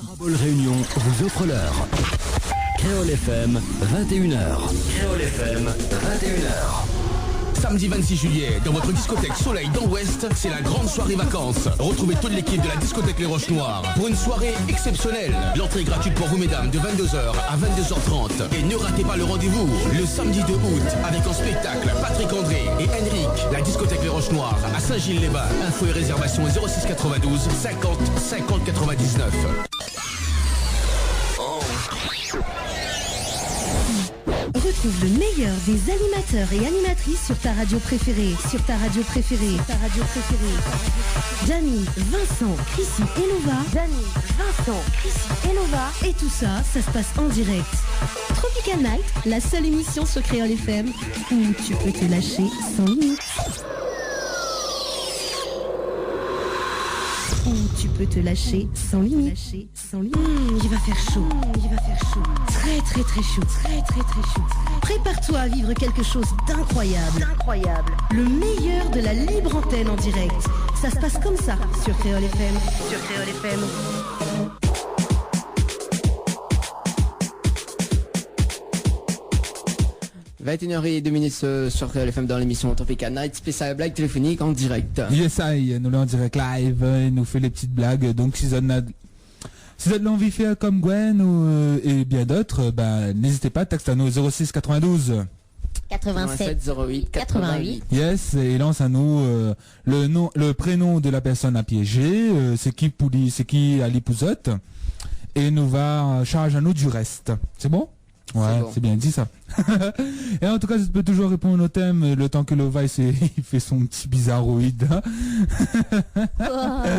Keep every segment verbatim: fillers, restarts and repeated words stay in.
Parabole Réunion vous offre l'heure. Kréol F M, vingt et une heures. Kréol F M, vingt et une heures. Samedi vingt-six juillet, dans votre discothèque Soleil dans l'Ouest, c'est la grande soirée vacances. Retrouvez toute l'équipe de la discothèque Les Roches Noires pour une soirée exceptionnelle. L'entrée est gratuite pour vous, mesdames, de vingt-deux heures à vingt-deux heures trente. Et ne ratez pas le rendez-vous le samedi deux août avec en spectacle Patrick André et Henrik. La discothèque Les Roches Noires à Saint-Gilles-les-Bains. Infos et réservations au zéro six quatre-vingt-douze cinquante cinquante quatre-vingt-dix-neuf. Retrouve le meilleur des animateurs et animatrices sur ta radio préférée. Sur ta radio préférée. Sur ta radio préférée. Dany, Vincent, Chrissy et Lova. Dany, Vincent, Chrissy et Lova. Et tout ça, ça se passe en direct. Tropical Night, la seule émission sur Kréol F M où tu peux te lâcher sans limite. Où tu peux te lâcher sans limite. Sans limite. Hmm, il va faire chaud. Hmm, il va faire chaud. Très, très, très chaud. Très, très, très chaud. Prépare-toi à vivre quelque chose d'incroyable. D'incroyable. Le meilleur de la libre antenne en direct. Ça se passe comme ça sur Kréol F M. Sur Kréol F M. Vingt et une heures et deux minutes, euh, sur Kréol F M dans l'émission Tropical Night, spécial blague téléphonique en direct. Yes I, nou lé an dirèk live, euh, nou fé lé ti blag. Donk, si zot na, si zot na anvi fé kom Gwen ou, euh, é bien d'ot, euh, ba, n'ézit pa, tèks anou zéro six quatre-vingt-douze quatre-vingt-sept zéro huit quatre-vingt-huit. Yes, é lans anou, euh, le nom, le prénom de la personne à piéger, euh, sé ki pou li, sé ki ali pou zot. É nou va, euh, sharz anou du reste. Sé bon ? Ouais, sé bon. Sé bien di sa. É an tou ka, zot i pé toujour réponn o tèm, euh, le tan ke Lova i fé, i fé son ti bizaroïd la. Koi ?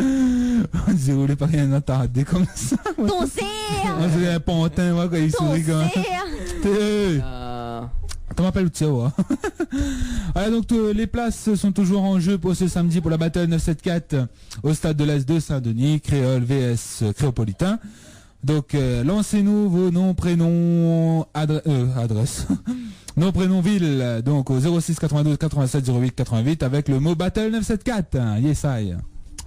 On diré ou lé pa rien atardé konmsa. Ton sèr ! On diré in pantin, ouais, kan i souri konmsa. Ton sèr ! Té. Euh. Koman i apèl out sèr, ouais ? Voilà, donc, euh, les places sont toujours en jeu pour ce samedi pour la Battle neuf sept quatre au stade de l'Est de Saint-Denis, Kréol V S Kréopolitain. Donc, euh, lansez-nous vos noms, prénoms, adre-, euh, adresse. Nom, prénom, ville, donc au zéro six quatre-vingt-douze quatre-vingt-sept zéro huit quatre-vingt-huit avec le mot Battle neuf sept quatre. Yes I.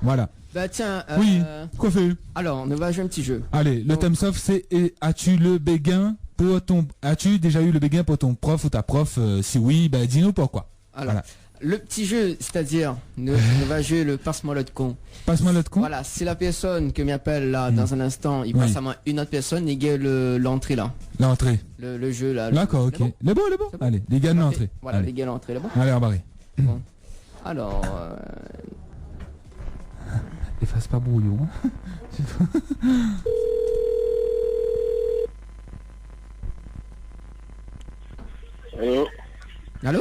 Voilà. Bah tiens, euh, oui, koi fé ? Alors, nou va joué in ti jeu. Allez, le thème soft, c'est, euh, as-tu le béguin pour ton, as-tu déjà eu le béguin pour ton prof ou ta prof ? Euh, si oui, bah, dis-nous pourquoi. Alors, voilà. Le petit jeu, c'est-à-dire, nou, nou va joué le passe-moi l'autre con. Passe-moi l'autre con ? Voilà, si la personne ke mi apèl la, dans un instant, i pass amoin une autre personne, i gingn le, l'entrée la. L'entrée. Le, le jeu la. D'accord, ok. Lé bon ? Lé bon, lé bon. Sé bon ? Allez, i gingn l'entrée. Voilà, i gingn l'entrée, lé bon ? Allez, anbarké. Bon. Alors, euh, efas pa brouyon, hein. Allô ? Allô ?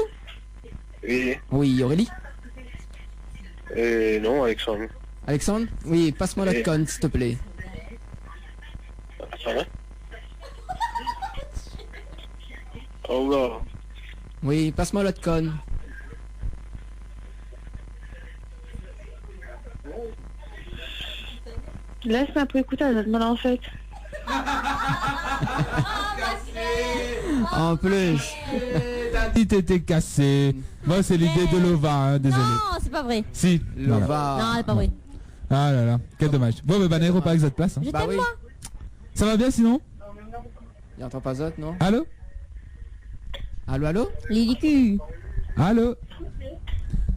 Oui. Oui, Aurélie ? Euh, non, Alexandre. Alexandre ? Oui, passe-moi la conne, s'il te plaît. Attends, hein. Oh là. Oui, passe-moi la conne. Lès amoin pou ékout azot, moin, an fèt. An plis. Té té kasé. Bon, sé l'idé de Lova, hein, désolé. Non, sé pa vré. Si, Lova. Voilà. Non, sé pa vré. Ah là là, quel dommage. Bon, mé banna i ropar avèk zot plas, hein. Bah oui. Je t'aime, moi. Ça va bien sinon ? Li antann pa zot, non ? Allô ? Allô, allô ? Lili ku. Allô ?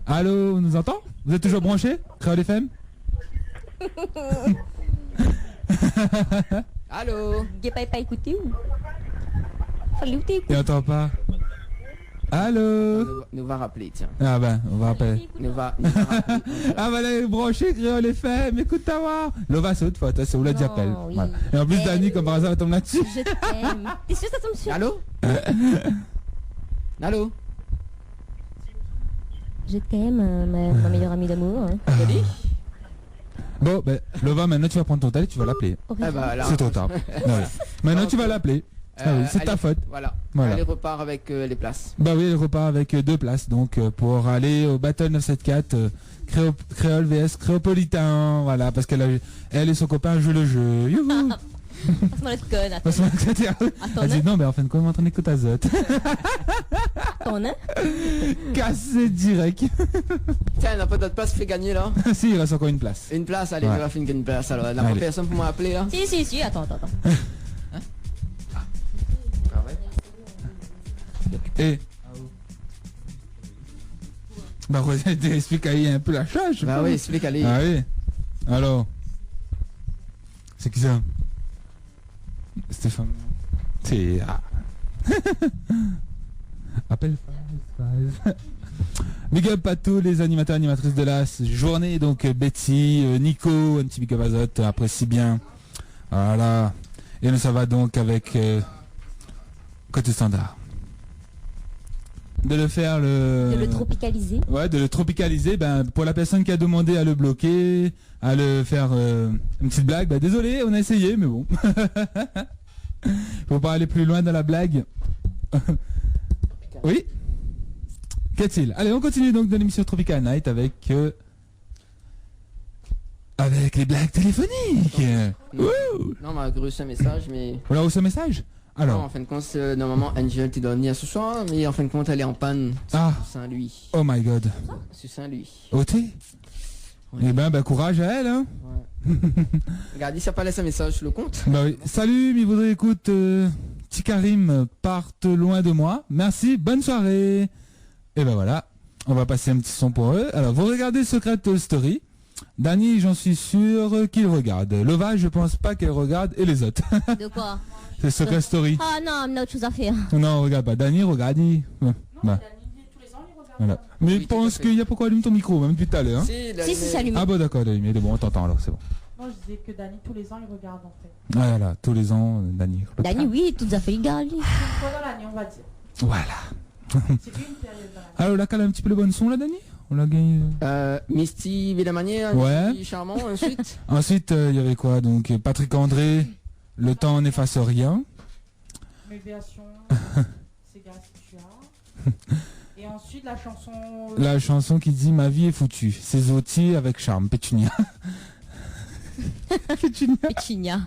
Allô, on nous entend ? Vous êtes toujours branchés ? Kréol F M ? Allô ? Gingn pa, pa ékouté ou ? Falé ou té ékout. Li antann pa. Allô ? Nou, nou va rapèl, tiens. Ah ben, nou va rapèl. Nou va, nou va rapèl. Ah ben, lé branché, Kréol F M, ékout amoin. Lova, sé out fot, hein, sé ou la di apèl. Non, oui. Voilà. É an plis, Dani, kom par azar, la tonm la dsi. Je t'aime. T'es sûr, ça tombe sur... Allô ? Allô ? Je t'aime, euh, ma, ma meilleure amie d'amour, hein. Salut. Bon, ben, Lova, maintenant tu vas prendre ton tel et tu vas l'appeler. Au réveil. Eh ben, alors. C'est trop tard. Ouais. Maintenant tu vas l'appeler. Ah oui, c'est de ta faute. Donc, euh, voilà. Voilà. Elle repart avec, euh, les places. Bah oui, elle repart avec, euh, deux places, donc, euh, pour aller au Battle neuf sept quatre, euh, Créo-, Kréol V S Kréopolitain, voilà, parce qu'elle a, elle et son copain jouent le jeu. Youhou. Passe-moi la conne, attends. Passe-moi la conne. Attends, elle dit, non, mais en fin de compte, on est en train d'écouter Azot. Atann, in. Kasé dirèk. Tiens, na pa d'ot plas pou fé gagné la ? Si, i rès ankor in plas. In plas, alé, ouais, nou va fini gagn in plas alor. Na pa pèrsone pou moin apèl la ? Si, si, si, atann, atann, atann. Hein ? Ah ouais ? Eh. Bah, Roger, explique ali in pé la shoz, je sais pas. Bah oui, explique ali. Ah oui. Alors, c'est qui ça ? Stéphane. C'est, ah. Appel Faz, Faz. Big up à tous les animateurs, animatrices de la s-, journée. Donc, euh, Betty, euh, Nico, un petit big up à zot. Après, si bien. Voilà. Et nous, ça va donc avec, euh, côté standard. De le faire, le... De le tropicaliser. Ouais, de le tropicaliser. Ben, pour la personne qui a demandé à le bloquer, à le faire, euh, une petite blague, bah, désolé, on a essayé, mais bon. Faut pas aller plus loin dans la blague. Oui ? Qu'y a-t-il ? Allez, on continue donc dans l'émission Tropical Night avec, euh, avec les blagues téléphoniques. Non. Wouh ! Non, ma resi in mésaz, mé... Ou la resi in mésaz ? Alors. Non, an fin de kont, euh, normalman, Angel té doi vnir se soir, mé an fin de kont, èl lé an pann. Ah. Su Saint-Louis. Oh my God. Su Saint-Louis. Oté ? Oui. Eh ben, ben, courage à elle, hein. Ouais. Gard, sa la pa lès in mésaz su le kont. Bah oui. Salut, mi voudré ékout, euh, Ti Karim, Parte loin de moi. Merci, bonne soirée. Et ben voilà, on va passer un petit son pour eux. Alors, vous regardez Secret Story. Dani, j'en suis sûr qu'il regarde. Lova, je pense pas qu'elle regarde. Et les autres ? De quoi ? C'est Secret Story. Ah non, on a autre chose à faire. Non, regarde pas. Dani, regarde. Ouais. Non, bah. Dani, tous les ans, il regarde. Voilà. Mais oui, tout à fait. Mais pense qu'il y a pas quoi, allume ton micro, même depuis tout à l'heure, hein. Si, il a allumé. Si, si, c'est allumé. Ah bon, d'accord, il a allumé. Bon, on t'entend alors, c'est bon. Non, je disais que Dani, tous les ans, il regarde, en fait. Ah là là, tous les ans, euh, Dani regarde. Dani, oui, tout à fait, il regarde, lui. Une fois dans l'année, on va dire. Voilà. C'est une période dans l'année. Alors, on a calé un petit peu le bon son, là, Dani ? On l'a gagné. Euh, Misty Villamanière, ouais. Misty Charmant, ensuite. Ensuite, euh, il y avait quoi, donc, euh, Patrick André, Le temps n'efface rien. Mes versions, c'est gars si tu as. Et ensuite, la chanson, euh, la chanson qui dit : « Ma vie est foutue. Ces outils avec charme. » Pétunia. Pétunia. Pétunia.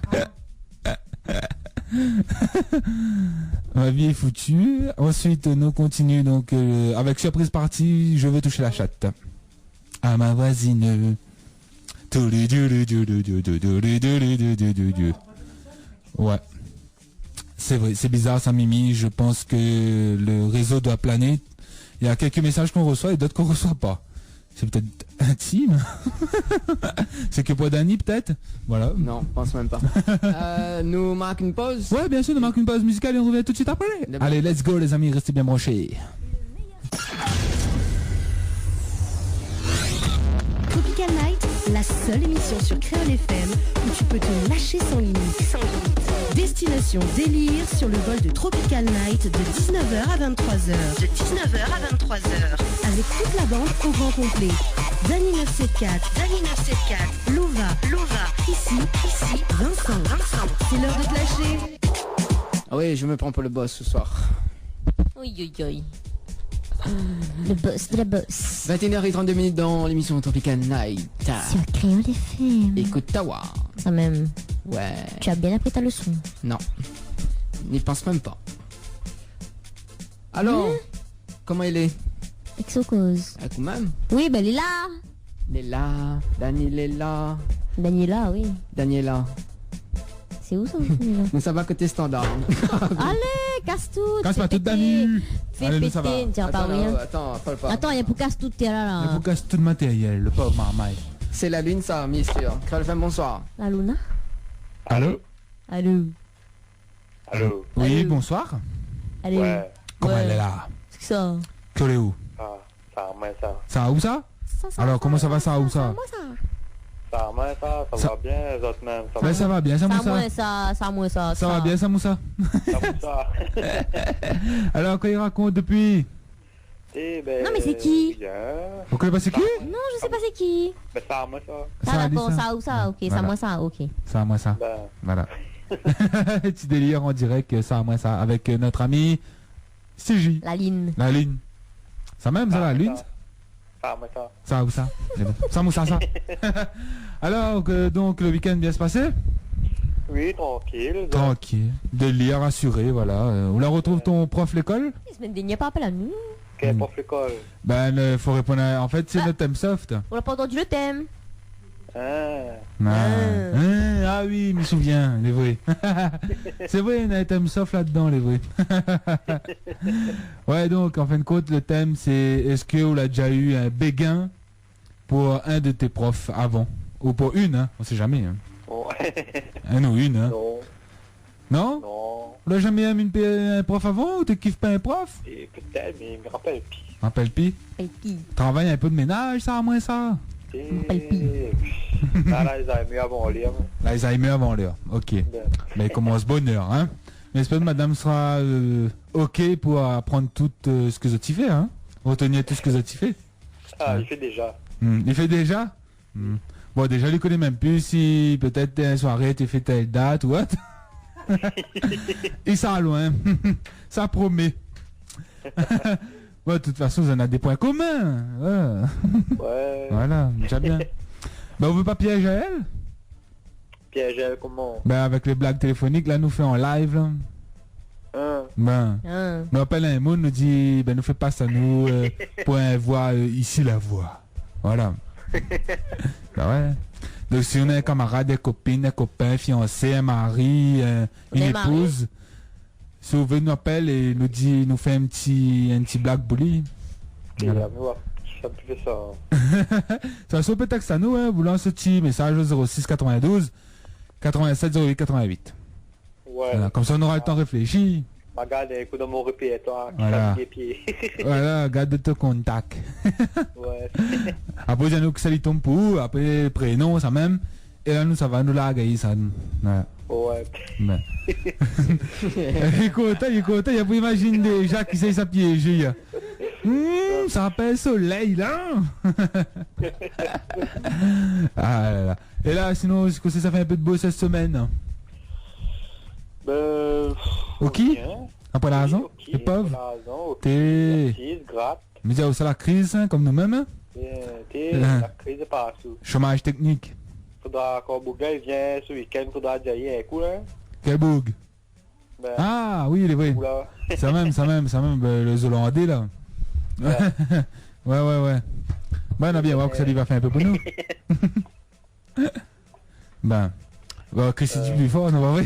Ma vie est foutue. Ensuite, nous continuons donc, euh, avec Surprise Party, Je veux toucher la chatte. À ma voisine. Touloudoulou. Ouais. C'est vrai, c'est bizarre ça, Mimi. Je pense que le réseau doit planer. Il y a quelques messages qu'on reçoit et d'autres qu'on reçoit pas. C'est peut-être intime. C'est que pour Dani, peut-être. Voilà. Non, je pense même pas. Euh, nous marquons une pause. Ouais, bien sûr, nous marquons une pause musicale et on revient tout de suite après. D'accord. Allez, let's go, les amis, restez bien branchés. Tropical Night, la seule émission sur Kréol F M où tu peux te lâcher sans limite. Sans limite. Destination délire sur le vol de Tropical Night de dix-neuf heures à vingt-trois heures. De dix-neuf heures à vingt-trois heures. Avec toute la bande au grand complet. Dany neuf sept quatre. Dany neuf sept quatre. Lova. Lova. Chrissy. Chrissy. Vincent. Vincent. C'est l'heure de te lâcher. Ah oui, je me prends pour le boss ce soir. Oi, oi, oi. Le boss de la boss. Vingt et une heures et trente-deux minutes dans l'émission Tropical Night. Sur Kréol F M. Écoute, Tawa. Ça même. Ouais. Tu as bien appris ta leçon. Non. N'y pense même pas. Alors, hmm ? Comment il est ? Exo cause. Ah, quand même. Oui, ben, il est là. Il est là. Dany, il est là. Daniela, oui. Daniela. C'est où ça, déjà ? Nous, ça va côté standard. Allez, casse tout, fais péter. Casse pas tout, Dany. Fais péter. Allez, nous, ça va. Tiens, pas rien. Attends, non, attends, faut pas. Attends, il y a pour casse tout, t'es là, là. Il y a pour casse tout le matériel, le pauvre marmaille. C'est la lune, ça, messieurs. Kréol F M, bonsoir. La luna ? Allô ? Allô ? Allô ? Oui, allô ? Bonsoir. Allô ? Ouais. Koman i lé la ? Sé kisa ? Koman i lé ? Ah, sa, moin sa. Sa ou sa ? Sa, sa, sa, sa, sa. Alors, comment ça va, ça ou ça ? Sa, moin sa. Sa, moin sa, sa va bien, zot mèm, sa va bien ? Ben, sa va bien, sa, moin sa. Sa, moin sa, sa, moin sa, sa. Ça va bien, ça, Moussa ? Ça, Moussa. Alors, kosa i rakont dopi ? Eh ben, non, mais c'est qui ? Rien. Vous connaissez pas c'est qui ? Non, je sais pas c'est qui. Ben, sa, moin sa. Ah, d'accord, sa ou sa, ok, sa, moin sa, ok. Sa, moin sa. Ben. Voilà. Petit délire en direct, sa, moin sa, avec, euh, notre ami C J. La Lune. La Lune. Sa mèm, sa, la Lune. Sa, moin sa. Sa ou sa. Sa, moin sa, sa. Alors, que, donc, le week-end bien se passer ? Oui, trankil. Trankil. De lir, asiré, voilà. Euh, ou la retrouv ton prof lékol ? Semèn dèrnièr, pa apèl anou. Kèl prof lékol ? Ben, euh, fo réponn a, an fèt, sé nout tèm soft. Ou la pa antandi lo tèm. Ah. Ah. Ah. Ah oui, mi souvien, lé vré. Sé vré, néna in tèm soft ladan, lé vré. Ouais, donk, an fin de kont, lo tèm, sé, èske ou la déza u in bégin pou inn de tes profs avan ? Ou pou inn, hein, on sait jamais, hein. Oh. Inn ou inn, hein. Non. Non ? Non. Ou la zamé èm in pé-, in prof avan, ou té kif pa in prof ? É pétèt, mé mi rapèl pi. Rapèl pi ? Rapèl pi. Travay in pé de ménaz, sa, amoin, sa. É rapèl pi. La, la, Alzheimer avan lèr, hein. Alzheimer avan lèr, ok. Ben. Mé i komans bonèr, hein. Mé mi éspèr madam sra, euh, ok pou aprann tout, euh, sak zot i fé, hein. Retenir tout sak zot i fé. Ah, li fé déza. Hmm, li fé déza ? Hmm. Bon, déza, li koné mèm pi si pétèt in soiré té fé tèl dat ou ot. É sa, loin. Sa promé. Bon, de tout fason, zot néna dé poin komin. Ouais. Ouais. Voilà, déza bien. Ben, ou vé pa pièz aèl ? Pièz aèl koman ? Ben, avèk lé blag téléfonik, la, nou fé an live, la. Hein. Ben, nou apèl in moun, nou di, ben, nou fé pas anou, euh, pou in voi, euh, isi la voi. Voilà. Ben ouais. Donk, si ou néna in kamarad, in kopine, in kopin, fiansé, in mari, euh, in épouz, si ou vé nou apèl é nou di, nou fé in ti, in ti blag pou li. Voilà. Sa, mi fé sa. De tout fason, ou pé tèks anou, hein, ou lans in ti mésaz o zéro sis quatre-vingt-douze quatre-vingt-sept zéro huit quatre-vingt-huit. Ouais. Voilà, konmsa, nou nora lo tan réfléshi. Ma gard in kou dan mon répèrtoir, ki sa i fé pié. Voilà, gard out kontak. Ouais. Apré, ou di anou kisa li tonm pou ou, apré, prénon, sa mèm. É la, nou sava, nou larg ali, sa. Ouais. Ouais. Ben. Li lé kontan, li lé kontan, li la pou imazine déza kisa i sa piézé, la. Hmm, sa i apèl Solèy, la. Ah la la. É la, sinon, kosa sa fé in pé de bo sèt semèn, hein ? Ben, ok. Apré larzan ? Oui, ok, lé pov. Apré larzan, ok. Té. Asiz, grat. Mi di aou sa, la kriz, hein, konm nou mèm, hein ? Té, la kriz partou. Shomaz téknik. Fodra ankor boug la i vien se week-end, fodra di ali in kou, la. Kèl boug ? Ben, ah oui, lé vré. Oula. Sa mèm, sa mèm, sa mèm, euh, lé Zolandé, la. Ouais. Ouais, ouais, ouais. Ben, na bien, oir kosa li va fé in pé pou nou. Ben, ben, Chrissy, euh, di pli for, non, pa vré ?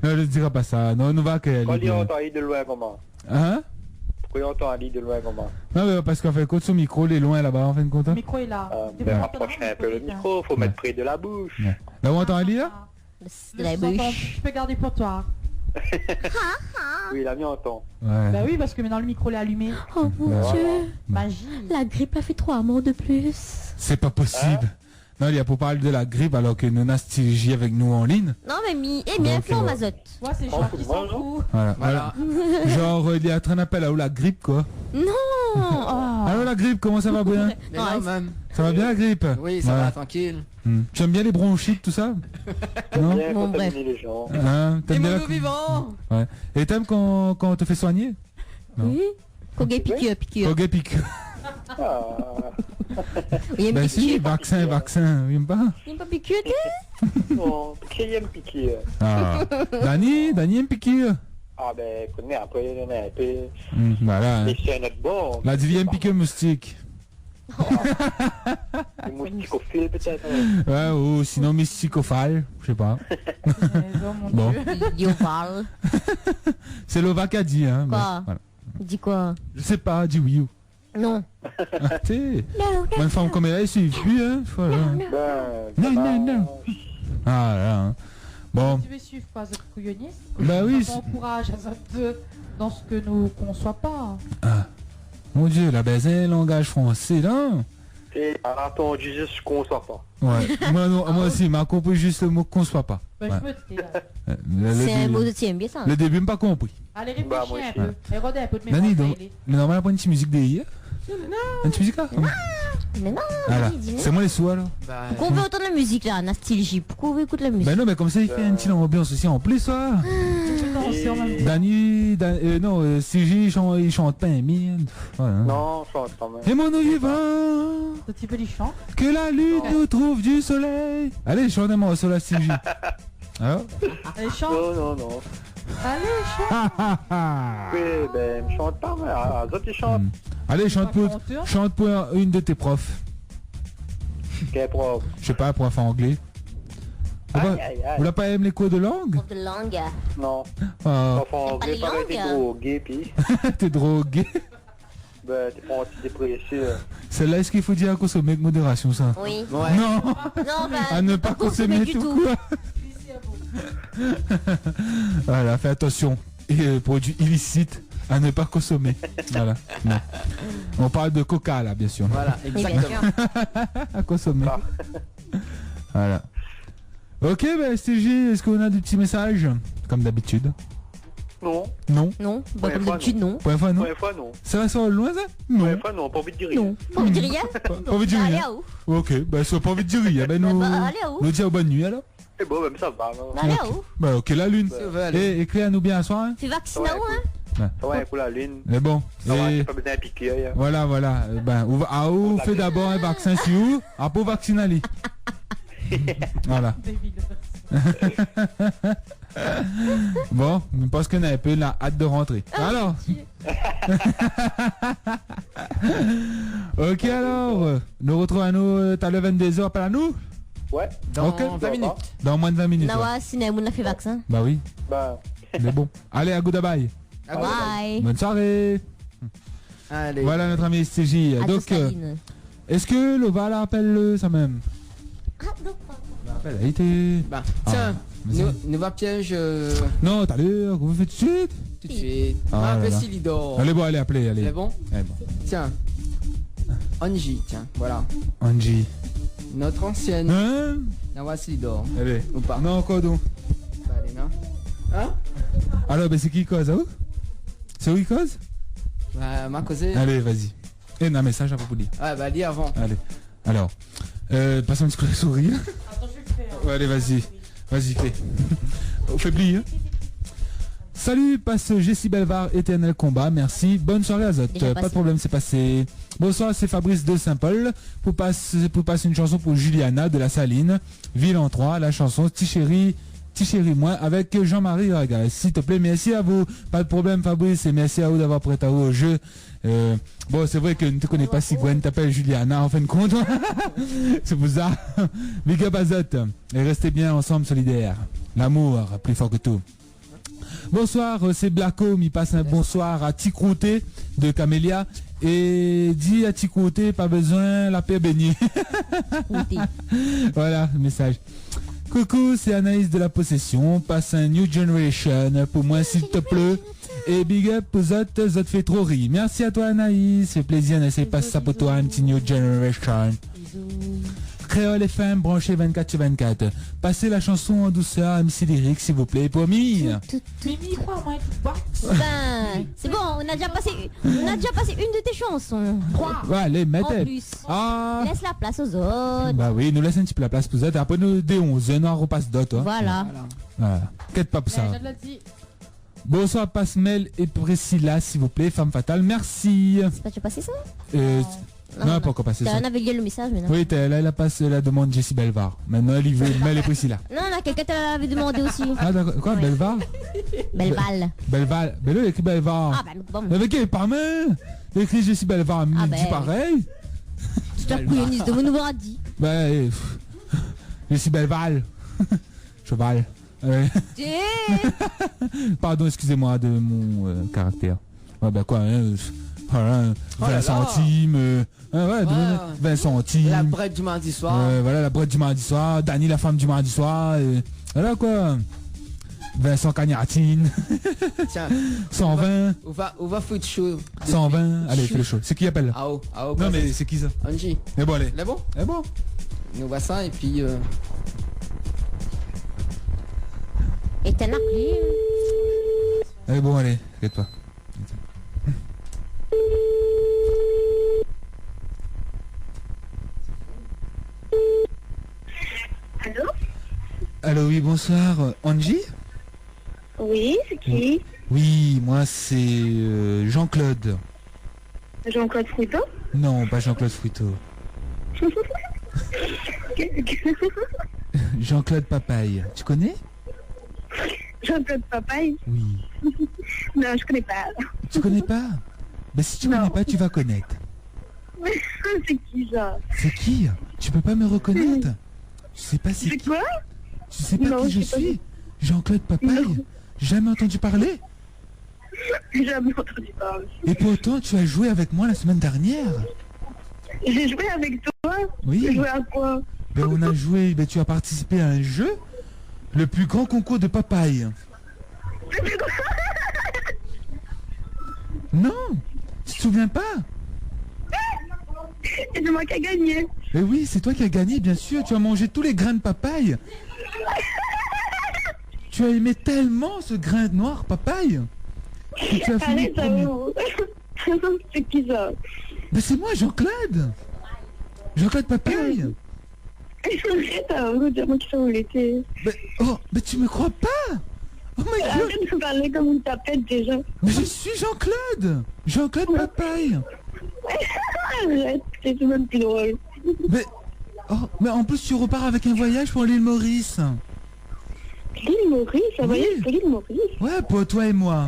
Non, mi dira pa sa. Non, nou va ke... Kan li antann ali de loin, koman ? Hein ? Poukoué ou antann ali de loin koman ? Non, mé parske an fin de kont, son mikro lé loin laba, an fin de kont, hein. Mikro lé la. Ah, ben, raprosh in pé lo mikro, fo mèt pré de la boush. Ouais. La, ou antann ali, la ? Ah. De la boush. Tu peux garder pour toi. Oui, la, mi antann. Ouais. Bah oui, parce que maintenant le micro lé allumé. Oh mon Dieu. Magie. La grip la fé troi mor de plis. C'est pas possible. Hein ? Non, li la pou parl de la grip alor ke nou na Stil J avèk nou an lign. Non, mé mi, é mi inform azot. Ouais, sé Jean qui s'en fout. Voilà, voilà. Genre, euh, li lé antrin d'apèl aou la grip, koi. Non. Oh. Alor, la grip, koman sa va, Brien ? Non, mé non, mèm. Ça va bien, la grippe ? Oui, ça va, tranquille. Hmm. Tu aimes bien les bronchites, tout ça ? Non ? Bien, quand t'aimes les gens. Hein, t'aimes bien la... Des moineaux vivants. Ouais. Et t'aimes quand, quand on te fait soigner ? Non. Oui. Kan gingn pikir, pikir. Kan gingn pikir. Ah. Ben si, vaksin, vaksin, ou yèm pa ? Ou yèm pa pikir, té ? Non, ki yèm pikir ? Ah. Dani, Dani yèm pikir. Ah ben, koné, apré, néna in pé... Hmm, voilà, hein. Mé sé in ot bor. La di li yèm pikir moustik. Moustikofil, pétèt, ouais. Ouais, ou sinon mistikofal, je sais pas. Bon. Léopard. C'est Lova qui a dit, hein, mais voilà. Di koi ? Je sais pas, di oui ou... Non. Ah, té. Non, non. Moin, in fanm konm èl la, i suiv pi, hein, voilà. Non, non, non. Ah, la, hein. Bon. Tu veux suivre quoi, zot kouyoniz ? Bah oui. Ça encourage à zot dans ce que nous concevons pas. Ah. Mon Dieu, la bézin langaz fransé, la. É, a la, ton Jésus, je conçois pas. Ouais. Moin, non, moin osi, ma konpri zis lo mo conçois pas. Ben, je me tais, alors. Ouais. Euh, le, le début, lo début, mi pa konpri. Allez, réfléchis un peu. Bah, moin osi. Ouais. Et regarde un peu de mémoire. Dani, donk, lé normal, pran in ti mizik dèrièr. Non, non, non. In ti mizik la ? Non, mé non, voilà. Sé moin lé sou, alor. Bah, poukoué ou vé antann la mizik la, na Stil J ? Poukoué ou vé ékout la mizik ? Ben non, mé konmsa, i fé in ti lanbians osi an plis, sa. Ah. Dani, Dan-, euh, non, euh, Stevie, i shan-, i shant pa, mé, voilà. Non, i shant pa, mé. Aimons-nous vivants, que la lune nous trouve du soleil. Allez, shant in morso la, Stevie. Alors ? Allez, shant. Non, non, non. Allez, shant. Oui, ben, mi shant pa, mé, ah, zot i shant. Hmm. Allez, shant pou, shant pou un, une de tes profs. Quel prof ? Je sais pas, prof anglais. Ou la pa èm les cours de langue ? Prof de langue. Non. Ah. Prof anglais, pa les langues. Té drogé, pi. Té drogé. Ben, té pran antidépresif. Celle-là, est-ce qu'il faut dire à consommer avec modération, ça ? Oui. Ouais. Non. Non, bah, à ne pas consommer du tout, quoi. Voilà, fais attention. Et, euh, produits illicites à ne pas consommer. Voilà. Non. On parle de coca, là, bien sûr. Voilà, exactement. Oui, bien sûr. À consommer. Voilà. Ok, ben, S T G, est-ce qu'on a des petits messages ? Comme d'habitude. Non. Non. Non, bah, comme d'habitude, non. Première fois, non. Première fois, non. Première fois, non. Ça va, ça va loin, ça ? Non. Première fois, non, pa anvi dir rien. Non, pa anvi dir rien. Pa, pa anvi dir rien. Bah, allez, à où ? Ok, ben, si ou la pa anvi dir rien, ben, bah, nou, bah, allez, à où ? Nou di aou bonne nuit, alors. Sé bon, ben, sa va, non ? Bah, allez, à où ? Ok. Bah, ok, la lune. Si ou vé alé. Eh, éklèr anou bien aswar, hein ? Fé vaksin aou, hein ? Ouais, pou la lune. Mé bon. Sa va, é pa bezoin piqûre, hein. Voilà, voilà. Euh, ben, ou va, ah, ou fé d'abor in vaksin si ou, apré ou vaksine ali. Voilà. Bon, mi pans ke nou la in pé la hâte de rentrer. Ah, alors. Dieu. Ok, alors, euh, nou retrouv anou, euh, talèr vingt-deux heures, apèl anou. Ouais. Ok. Dans vingt minutes. Dans moins de vingt minutes, ouais. Na oir si néna moun la fé vaksin. Bah oui. Bah. Mé bon. Allez, à goodbye. Bye. Bonne soirée. Allez. Voilà notre ami S T J. Donc, euh, est-ce que Lova la apèl, euh, sa mèm ? Ah, non, pas encore. Apèl, elle était... Bah, tiens, nou, nou va piège, euh... Non, talèr, ou fé tout de suite ? Tout de suite. Ah, ma la la. Apèl Silidor. Allez, bon, allez, appelez, allez. C'est bon ? Allez, bon. Tiens. Angie, tiens, voilà. Angie. Notre ancienne. Hein ? Na oir si li dor. Allez. Ou pa. Non, ankor don. Sa alé, non ? Hein ? Alors, ben, c'est qui qui cause, hein ? C'est où qui cause ? Bah, ma kozé. Allez, vas-y. Eh, non, message à propos de lui. Ouais, bah, lis avant. Allez. Alors, euh, passe un petit coup de souris. Attends, je vais le faire. Ouais, allez, vas-y. Vas-y, fais. Ou fé pli, hein. Salut, passe Jessie Belvar, Éternel Combat, merci. Bonne soirée azot. Déjà passé. Pas de problème, c'est passé. Bonsoir, c'est Fabrice de Saint-Paul. Pou pass, pou pass une chanson pour Juliana de la Saline, Ville en trois, la chanson Ti chéri, Ti chéri moin avec Jean-Marie Raga, s'il te plaît. Merci à vous. Pas de problème, Fabrice, et merci à vous d'avoir prêté au jeu. Euh, bon, c'est vrai que nou té koné pa si Gwen té apèl Juliana, en fin de compte. C'est pour ça. Big up azot. Et restez bien ensemble, solidaires. L'amour, plus fort que tout. Bonsoir, euh, c'est Blacko. Mi pass un bonsoir à Ti Krouté de Camélia. Et di à Ti Krouté, pa bezoin la pèr bégné. Krouté. Voilà, message. Coucou, c'est Anaïs de la Possession. Passe un New Generation pour moi, s'il te plaît. Et big up pou zot, zot fé tro ri. Merci à toi, Anaïs. Fé plézir, Anaïs. Pass sa pou toi, un petit New Generation. Bisous. Kréol F M, branché vingt-quatre sur vingt-quatre. Passez la chanson en douceur, M C Lyric, s'il vous plaît, pour Mimi. Tout, tout, tout. Mimi, quoi, moi, tu vois ? Ben, c'est bon, on a déjà passé, on a déjà passé une de tes chansons. Trois. Ouais, allez, mets. En plus. Ah. Laisse la place aux autres. Bah oui, nou lès in ti pé la plas pou zot. Apré, nou, dé onze èr, nou repass dot, hein. Voilà. Voilà. Inkièt pa pou sa. Ben, je l'ai dit. Bonsoir, pass Mel et Priscilla, s'il vous plaît, Femme Fatale, merci. C'est pas déjà passé, ça ? Euh, non, non, non, pas encore passé, ça. T'en avais lu le message, mais non. Oui, t'as, là, elle a passé la demande Jessie Belvar. Maintenant, elle y veut Mel et Priscilla. Non, non, quelqu'un t'avait demandé aussi. Ah, d'accord. Quoi, Belvar ? Belval. Be-, Belval. Mais là, il y a écrit Belvar. Ah, ben, bon. Avec qui, pas mal. Il y a écrit Jessie Belvar, mais il dit pareil. Ah, ben. Tu t'as couillonné de nous voir dit. Ben, euh, pff. Jessie Belval. Cheval. Ouais. Pardon, excusez-moi de mon, euh, caractère. Ouais, ben quoi, hein, euh, voilà, hein, oh là là. Vingt centimes, euh, hein, ouais, de, vingt centimes. La brèd du mardi soir. Euh, voilà, la brèd du mardi soir. Dani, la femme du mardi soir. Euh, voilà quoi. Vincent Cagnatine. Tiens. Cent vingt. Ou va, ou va fout chaud. Cent vingt, allez, fais le show. C'est qui appelle ? Ah, oh, ah, oh, non, mais c'est qui ça ? Angie. Eh bon, allez. Là, bon ? Eh bon ? Nou va sa, et puis, euh, éteins la clim. Eh bon, allez, arrête-toi. Allô ? Allô, oui, bonsoir, euh, Angie ? Oui, c'est qui ? Oui, moi c'est, euh, Jean-Claude. Jean-Claude Fruto ? Non, pas Jean-Claude Fruto. Jean-Claude Papaye. Tu connais ? Jean-Claude Papaye ? Oui. Non, je connais pas. Tu connais pas ? Ben, si tu connais pas, tu vas connaître. C'est qui ça ? C'est qui ? Tu peux pas me reconnaître ? Tu sais pas c'est qui ? C'est quoi ? Tu sais pas qui je suis ? Jean-Claude Papaye ? Non. Jamais entendu parler ? Jamais entendu parler. Et pourtant, tu as joué avec moi la semaine dernière. J'ai joué avec toi ? Oui. Joué à quoi ? Ben, on a joué, ben, tu as participé à un jeu, le plus grand concours de papaye. Non, tu te souviens pas ? Et c'est moi qui a gagné. Eh oui, c'est toi qui as gagné, bien sûr. Tu as mangé tous les grains de papaye. Tu as aimé tellement ce grain noir papaye que tu as fini premier. Arrête, Raoul. C'est qui ça ? Ben, c'est moi, Jean-Claude. Jean-Claude Papaye. Arrête, Raoul, dis-moi qui ça vous l'étiez. Ben, oh, mais tu me crois pas ? Oh my God. Arrête de me parler comme une tapette déjà. Mais je suis Jean-Claude. Jean-Claude Papaye. Arrête, c'est même plus drôle. Mais, oh, mais en plus, tu repars avec un voyage pour l'île Maurice. L'île Maurice, un voyage pour l'île Maurice ? Ouais, pour toi et moi.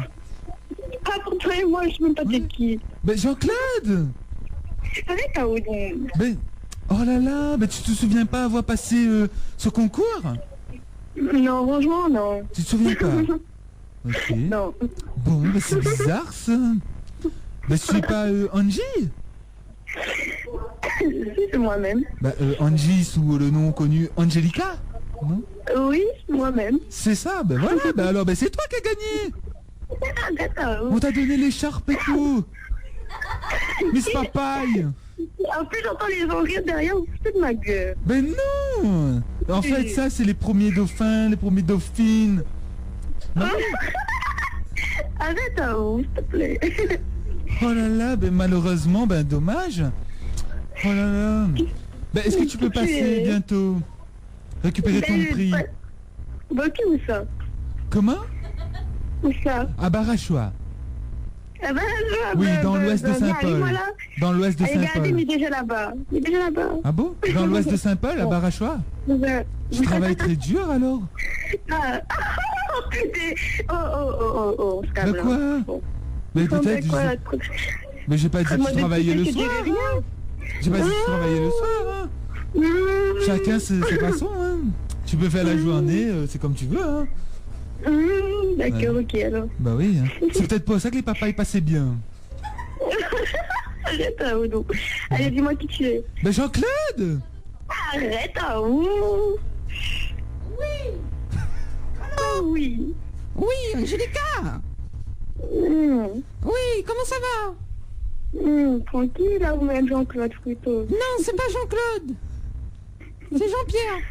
Ah, pour toi et moi, je sais même pas t'es qui. Ben, Jean-Claude ! Arrête, Raoul. Ben, oh là là, ben, tu te souviens pas avoir passé, euh, ce concours ? Non, franchement, non. Tu te souviens pas ? Ok. Non. Bon, ben, c'est bizarre, ça. Ben, tu es pas, euh, Angie ? Si, c'est moi-même. Bah, euh, Angie, sous le nom connu Angelica, non ? Oui, moi-même. C'est ça, ben voilà, ben alors, ben c'est toi qui as gagné. Ah, d'accord. On t'a donné l'écharpe et tout. Miss Papaye. En plus, j'entends les gens rire derrière, vous foutez de ma gueule. Ben non. En fait, ça, c'est les premiers dauphins, les premières dauphines. Arrête, hein, s'il te plaît. Oh là là, ben malheureusement, ben dommage. Oh là là. Ben, est-ce que tu peux passer bientôt récupérer ton prix ? Bah, ok, où ça ? Comment ? Où ça ? À Barachois. Ah bah, bah, oui, bah, dans l'ouest de Saint-Paul. Allez, voilà. Dans l'ouest de Saint-Paul. Allez, regardez, il est déjà là-bas. Il est déjà là-bas. Ah bon ? Dans l'ouest de Saint-Paul, à Barachois ? Ouais. Tu travailles très dur, alors ? Ah. Oh, putain. Oh, oh, oh, oh, oh, ce câble, hein. Bah quoi ? Bon. Mais peut-être, quoi, je sais, mais j'ai pas dit que tu travaillais le soir, hein. J'ai pas dit que tu travaillais le soir, hein. Chacun ses, ses façons, hein. Tu peux faire la journée, euh, c'est comme tu veux, hein. D'accord, ok, alors. Bah oui, hein. C'est peut-être pour ça que les papas, ils passaient bien. Arrête, hein, Odo. Allez, dis-moi qui tu es. Ben, Jean-Claude ! Arrête, hein, ou. Oui. Allô ? Oui. Oui, Angelica. Hmm. Oui, comment ça va ? Hmm, tranquille, là, ou mèm Jean-Claude Fruto. Non, c'est pas Jean-Claude. C'est Jean-Pierre.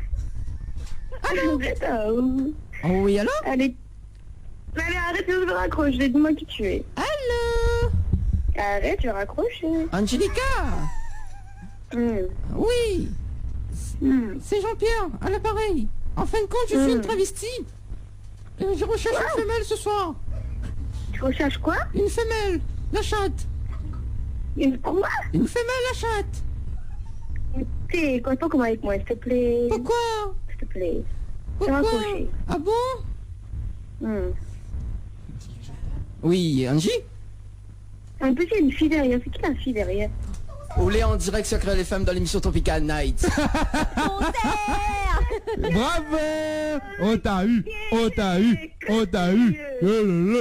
Allô ? Arrête, hein, ou. Oh oui, allô ? Allez. Allez, arrête de me raccrocher, dis-moi qui tu es. Allô ? Arrête, je raccroche. Angelica ? Hmm. Oui. Hmm. C'est Jean-Pierre, à l'appareil. En fin de compte, je suis une travesti. Euh, je recherche une femelle ce soir. Tu recherches quoi ? Une femelle, la chatte. Une quoi ? Une femelle, la chatte. T'es content comme avec moi, s'il te plaît. Pourquoi ? S'il te plaît. Pourquoi ? Raccrocher. Ah bon ? Hmm. Oui, Angie ? En plus, il y a une fille derrière. C'est qui la fille derrière ? Ou lé en direct sur Kréol F M dans l'émission Tropical Night. Bravo ! On t'a eu, on t'a eu, on t'a eu. Oh là là.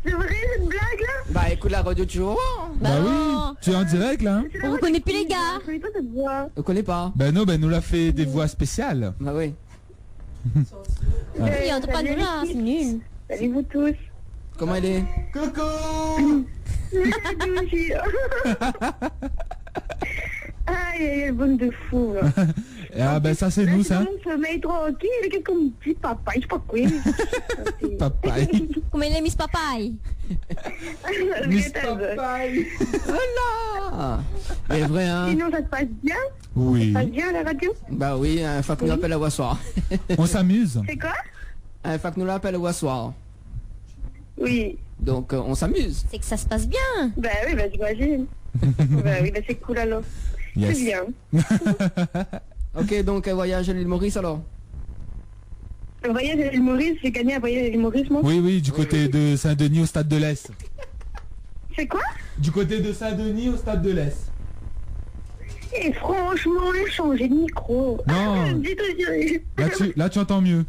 C'est vrai, cette blague-là ? Bah, écoute la radio, tu vois. Bah oui, tu es en direct, là, hein. On reconnaît plus les gars. Je connais pas cette voix. On connaît pas. Ben non, ben nou la fé des voix spéciales. Bah oui. Oui, on entend pas de rien, c'est nul. Salut vous tous. Comment elle est ? Coucou. Aïe, aïe, aïe, bande de fous, là. Ah, ben, ça, c'est nous, ça. Dans mon sommeil tranquille, quelqu'un me dit papaye, je sais pas quoi. Papaye. Comment il est, Miss Papaye ? Miss Papaye. Voilà. C'est vrai, hein ? Sinon, ça se passe bien ? Oui. Ça se passe bien, la radio ? Bah oui, hein, faut qu'on appelle la voix soir. On s'amuse. C'est quoi ? Hein, fak nou la apèl ou aswar. Oui. Donc, euh, on s'amuse. C'est que ça se passe bien. Bah oui, bah j'imagine. Bah oui, bah c'est cool alors. Yes. C'est bien. Ok, donc, euh, voyage à l'île Maurice alors ? Un voyage à l'île Maurice, j'ai gagné un voyage à l'île Maurice, moi. Oui, oui, du côté de Saint-Denis au Stade de l'Est. C'est quoi ? Du côté de Saint-Denis au Stade de l'Est. Et franchement, on a changé de micro. Non. Dis-toi, sérieux. Là, tu, là, tu entends mieux.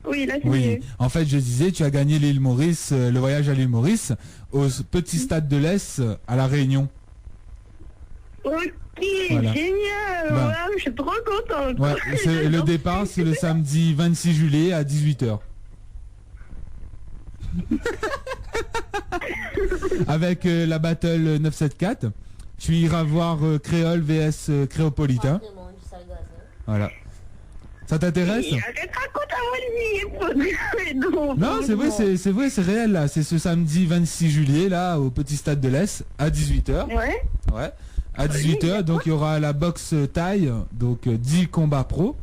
Oui, là, c'est mieux. Oui. En fait, je disais, tu as gagné l'île Maurice, euh, le voyage à l'île Maurice, au s-, petit stade de l'Est, euh, à La Réunion. Ok, voilà. Génial. Bah. Waouh, je suis trop contente. Ouais, c'est, le départ, c'est le samedi vingt-six juillet à dix-huit heures. Avec, euh, la battle neuf sept quatre, tu iras voir, euh, Créole V S, euh, Créopolitain. Voilà. Ça t'intéresse ? Oui, arrête, raconte à moi le billet pour dire, non, c'est vrai, franchement. C'est, c'est vrai, c'est réel, là. C'est ce samedi vingt-six juillet, là, au petit stade de l'Est, à dix-huit heures. Ouais. Ouais. À dix-huit heures, donc, il y aura la boxe thaï, donc, euh, dix combats pro.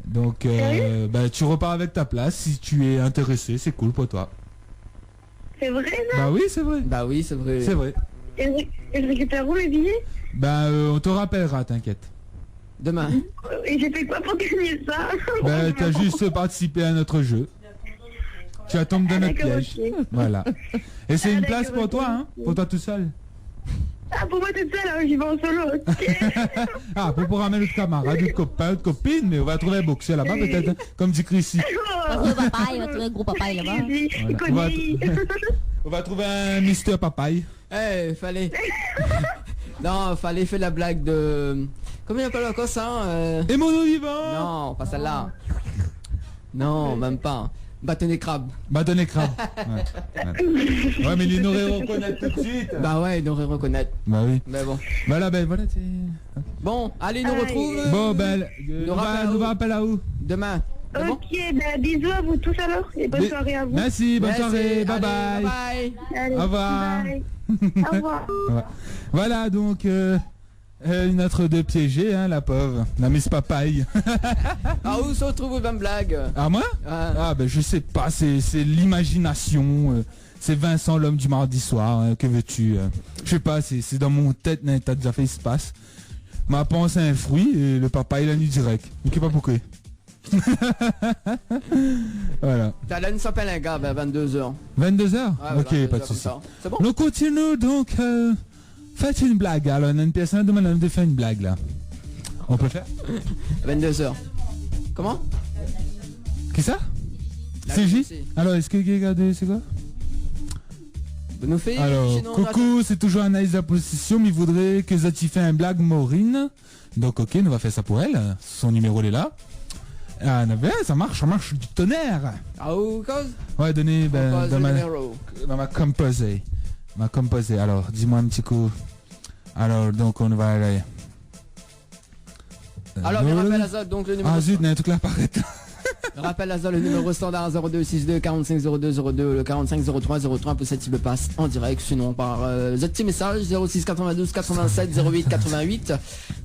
Donc, euh, bah, tu repars avec ta place. Si tu es intéressé, c'est cool pour toi. C'est vrai, ça ? Bah oui, c'est vrai. Bah oui, c'est vrai. C'est vrai. Et je, et je récupère où, mes billets ? Bah, euh, on te rappellera, t'inquiète. Demain. Et j'ai fait quoi pour gagner ça ? Bah, t'as juste participé à notre jeu. Tu as tombé dans notre piège. Ah, d'accord, ok. Voilà. Et c'est une place pour toi, hein, pour toi tout seul. Ah, d'accord, ok. Ah, pour moi toute seule, hein, j'y vais en solo, ok. Ah, pou, pou ramèn out kamarad, out kopin, out kopine, mé ou va trouv in boksèr laba, pétèt, hein, konm di Chrissy. Ou va trouv papay, ou va trouv in gro papay laba. Voilà. Ou va, ou va trouv in Mister Papay. Eh, falé, non, falé fé la blag de, koman i apèl ankor sa, euh ? Émono Vivan. Non, pa sèl-la. Non, mèm pa. Bâtonnet crabe. Bâtonnet crabe. Ouais, ouais. Ouais, mé li noré rekonèt tout de suite. Bah ouais, li noré rekonèt. Bah oui. Mé bon. Voilà, ben voilà, c'est, ok. Bon, alé, nou artrouv, euh, nou va, nou va apèl aou demain. Bon ? Ok, ben bisous à vous tous alors et bonne soirée à vous. Merci, bonne soirée, bye bye. Allez, bye bye. Au revoir. Ouais. Voilà, donc, euh, Euh, une autre de piégée, hein, la pauvre. La Miss Papay. Ah, ousa ou trouv bann blag ? Ah, moi ? Ah. Ah, ben, je sais pas, c'est, c'est l'imagination, euh, c'est Vincent, l'homme du mardi soir, hein, que veux-tu, euh, je sais pas, c'est, c'est dans mon tèt, nan in ta zafèr i spas. Ma pans in frui é le papay la ni dirèk. Mi koné pa poukosa. Voilà. Talèr nou sa apèl in gars, ben, vingt-deux heures. Vingt-deux heures ? Ouais, voilà, vingt-deux heures comme ça. Ok, pas de souci. C'est bon ? Nou kontinié, donc, euh, fé in blag. Alors, néna in pèrsone la demann anou de fé in blag, la. On peut faire ? Vingt-deux heures. Koman ? Kisa ? La C J ? C J. Alors, èske kèlkin i gard, sé koi ? Nou fé, alors, sinon, nou atann. Coucou, c'est toujours Anaïs de la Possession, mi voudré ke zot i fé in blag Maureen. Donc, ok, nou va fé sa pou èl. Son numéro lé la. Ah, na bien, ça marche, ça marche du tonnerre. Ah, ou koz ? Ouais, donnez, ben, dans ma, dans ma composée. Ma composée. Alors, dis-moi un petit coup. Alors, donc, on va aller. Alors, mi rapèl azot, donc, le numéro... Ah, zut, na in truk la i aparèt. Rapèl azot, le numéro standard, zéro deux six deux quarante-cinq zéro deux zéro deux, le quarante-cinq zéro trois zéro trois pou sèt i vé pas en direct, sinon par, euh, zot ti message, zéro six quatre-vingt-douze quatre-vingt-sept zéro huit quatre-vingt-huit.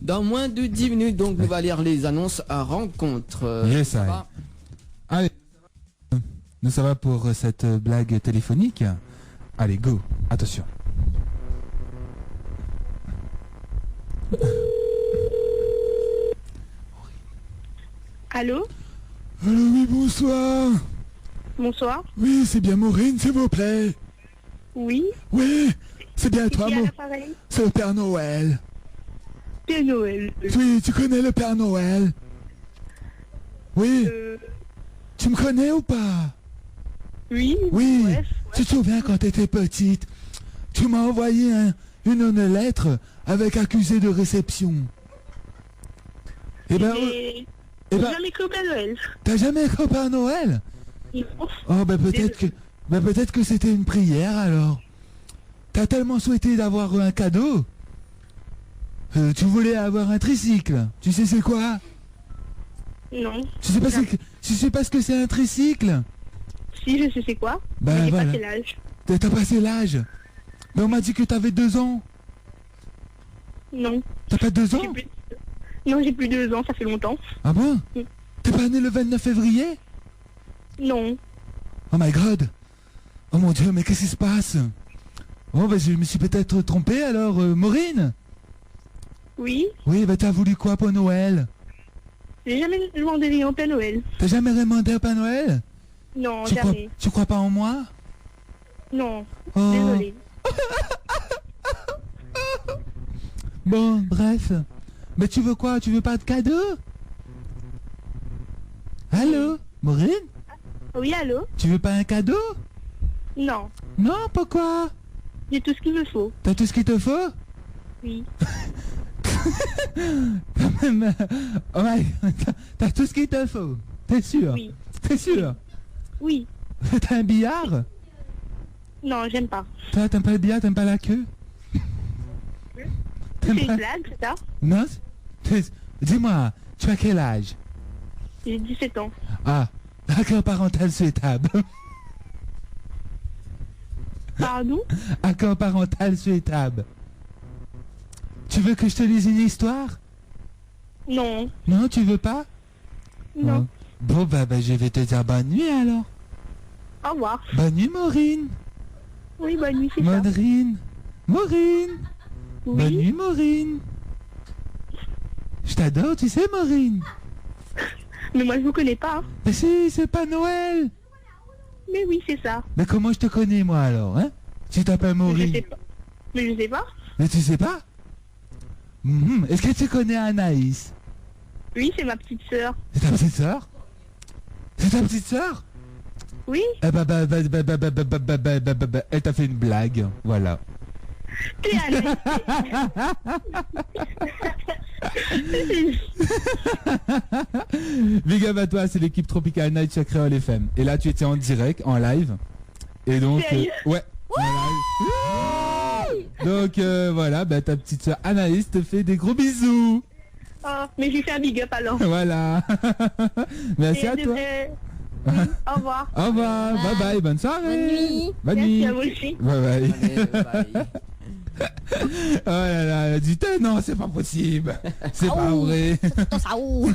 Dans moins de dix minutes, donc, nou va lir les annonces à rencontre. Euh, yes, ça va. Allez. Nou sava pou, euh, cette, euh, blague téléphonique. Allez, go. Attention. Allô ? Allô, oui, bonsoir. Bonsoir. Oui, c'est bien Maureen, s'il vous plaît. Oui. Oui, c'est bien toi, mon... C'est qui à l'appareil ? C'est le Père Noël. Père Noël. Oui, tu connais le Père Noël ? Oui. Euh. Tu me connais ou pas ? Oui. Oui. Ouais, ouais. Tu te souviens quand t'étais petite, tu m'as envoyé un, une, une lettre avec accusé de réception. Eh ben, mais eh ben, j'ai jamais cru au Père Noël. T'as jamais cru au Père Noël ? Non. Oh, ben peut-être que, ben peut-être que c'était une prière alors. T'as tellement souhaité d'avoir un cadeau, euh, tu voulais avoir un tricycle. Tu sais c'est quoi ? Non. Tu sais pas ce que, tu sais pas ce que c'est un tricycle ? Si, je sais c'est quoi. Ben voilà. Mais j'ai passé l'âge. T'as, t'as passé l'âge. Ben on m'a dit que t'avais deux ans. Non. T'as pas deux ans ? J'ai plus, non, j'ai plus deux ans, ça fait longtemps. Ah bon ? Mm. T'es pas né le vingt-neuf février ? Non. Oh my God. Oh mon Dieu, mais qu'est-ce qui se passe ? Oh, ben, je me suis peut-être trompé alors, euh, Maureen ? Oui. Oui, ben, t'as voulu quoi pour Noël ? J'ai jamais demandé rien au Père Noël. T'as jamais demandé au Père Noël ? Non, jamais. Tu crois, tu crois pas en moi ? Non, désolée. Bon, bref. Mais tu veux quoi ? Tu veux pas de cadeau ? Allô, Maureen ? Oui, allô ? Tu veux pas un cadeau ? Non. Non, pourquoi ? J'ai tout ce qu'il me faut. T'as tout ce qu'il te faut ? Oui. Quand même, euh, ouais, t'as, t'as tout ce qu'il te faut. T'es sûr ? Oui. T'es sûr ? Oui. T'as un billard ? Non, j'aime pas. Toi, t'aimes pas le billard, t'aimes pas la queue ? C'est une blague, c'est ça ? Non, c'est, dis-moi, tu as quel âge ? J'ai dix-sept ans. Ah, accord parental souhaitable. Pardon ? Accord parental souhaitable. Tu veux que je te lise une histoire ? Non. Non, tu veux pas ? Non. Hein ? Bon, bah, bah, je vais te dire bonne nuit alors. Au revoir. Bonne nuit, Maureen. Oui, bonne nuit, c'est ça. Maureen. Maureen. Oui. Bonne nuit, Maureen. Je t'adore, tu sais, Maureen. Mais moi, je vous connais pas, hein. Mais si, c'est pas Noël. Mais oui, c'est ça. Mais comment je te connais, moi, alors, hein ? Tu t'appelles Maureen. Mais je sais pas. Mais je sais pas. Mais tu sais pas ? Mhm. Est-ce que tu connais Anaïs ? Oui, c'est ma petite sœur. C'est ta petite sœur ? C'est ta petite sœur ? Oui. Eh ben, bah, bah, elle t'a fait une blague. Voilà. T'es Anaïs. Big up à toi, c'est l'équipe Tropical Night sur Kréol F M. Et là, tu étais en direct, en live. Et donc, euh, sérieux ? Ouais, en live. Donc, euh, voilà, bah, ta petite sœur Anaïs te fait des gros bisous. Oh, mais je lui fais un big up alors. Voilà. Merci à toi. Et, euh, oui, au revoir. Au revoir. Bye bye. Bye bye. Bonne soirée. Bonne nuit. Bonne nuit. Merci à vous aussi. Bye bye. Allez, bye bye. Oh là là, elle a dit, eh non, c'est pas possible. C'est pas vrai. Aou.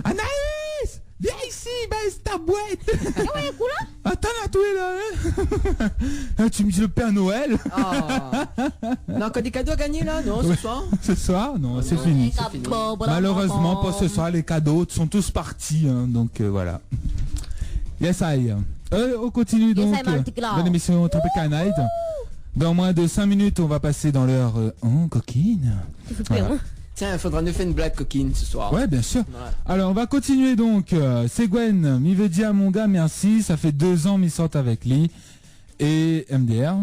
Anaïs, viens ici, baisse ta boîte. Eh ouais, cool, hein ? Attends là, toi, là, hein. Hein, tu me dis le Père Noël. Ah. Non, encore des cadeaux à gagner, là, non, ce soir ? Ce soir, non, c'est fini. Malheureusement, pour ce soir, les cadeaux sont tous partis, hein, donc, euh, voilà. Yes, I. Euh, on continue donc, euh, dans l'émission Tropical Night. Dans moins de cinq minutes, on va passer dans l'heure, euh, en coquine. Voilà. Tiens, faudra nous faire une blague coquine ce soir. Ouais, bien sûr. Ouais. Alors, on va continuer donc. Euh, Séguen, mi vé dir mon gars merci, ça fait deux ans mi sort avec lui. Et M D R.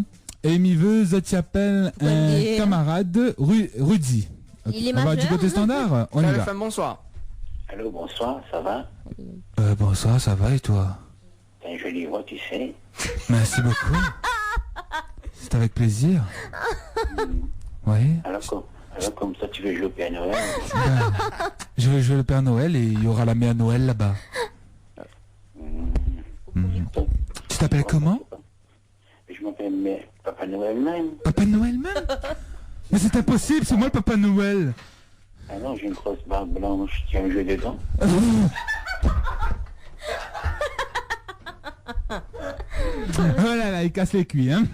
Et mi vé zot i apèl in kamarad Ru-, Rudy. Il est majeur. On va du côté standard, on y va. Allô, bonsoir. Allô, bonsoir, ça va ? Euh, bonsoir, ça va et toi ? T'as une jolie voix, tu sais. Merci beaucoup. C'est avec plaisir. Oui. Alors, comme, alors, comme ça, tu veux jouer au Père Noël ? Ben, je vais jouer le Père Noël et il y aura la mère Noël là-bas. Mhm. Tu t'appelles comment ? Je m'appelle, mais Papa Noël même. Papa Noël même ? Mais c'est impossible, c'est moi le Papa Noël. Ah non, j'ai une grosse barbe blanche, tu as un jeu dedans ? Oh là là, il casse les couilles, hein.